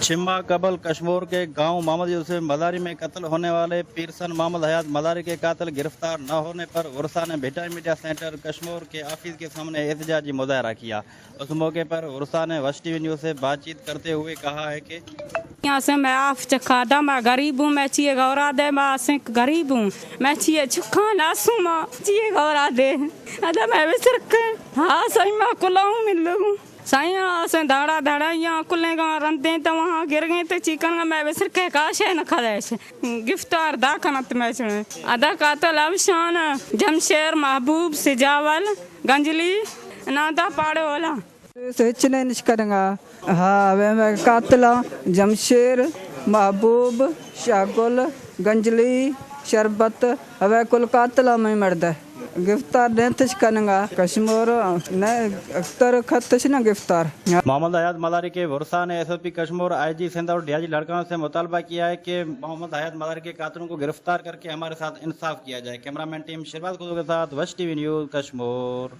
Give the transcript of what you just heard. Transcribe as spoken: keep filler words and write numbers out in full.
شمع قبل کشمور کے گاؤں محمد یوسف مزاری میں قتل ہونے والے پیرسن محمد حیات مزاری کے قاتل گرفتار نہ ہونے پر ورثا نے بھٹائی میڈیا سینٹر کشمور کے آفس کے سامنے احتجاجی مظاہرہ کیا۔ اس موقع پر ورثا نے وش ٹی وی نیوز سے بات چیت کرتے ہوئے کہا ہے کہ اسیں میں آف چکھا دا، میں غریب ہوں، میں چیئے گورا دے، میں اسیں غریب ہوں، میں چیئے چکھا ناسوں، میں چیئے گورا دے۔ ادا میں وسرکے، ہاں سائیں، میں کلاؤں ملوں۔ سائیں، اسیں دھاڑا دھاڑا یا کلیں گا رندیں تو وہاں گر گئے تو چیکن گا، میں وسرکے کاشے نہ کھدے سے۔ گفتار دا کنت میں چنے۔ ادا قاتل افشان، جمشیر، محبوب، سجاول، گنجلی، نادا پاڑے والا۔ سوچنے نشکرنگا۔ ہا، اوے میں قاتلاں، جمشیر، محبوب، شاہ گل، گنجلی، شربت، اوے کل قاتلاں میں مردے۔ گفتار دینتش کننگا، کشمور، نے اکتر خطش نہ گفتار۔ محمد حیات ملاری کے ورثا نے ایس ایس پی کشمور، آئی جی سندھ اور ڈی آئی جی لاڑکانہ سے مطالبہ کیا ہے کہ محمد حیات ملاری کے قاتلوں کو گرفتار کر کے ہمارے ساتھ انصاف کیا جائے۔ کیمرہ مین ٹیم شہباز قدو کے ساتھ وش ٹی وی نیوز کشمور۔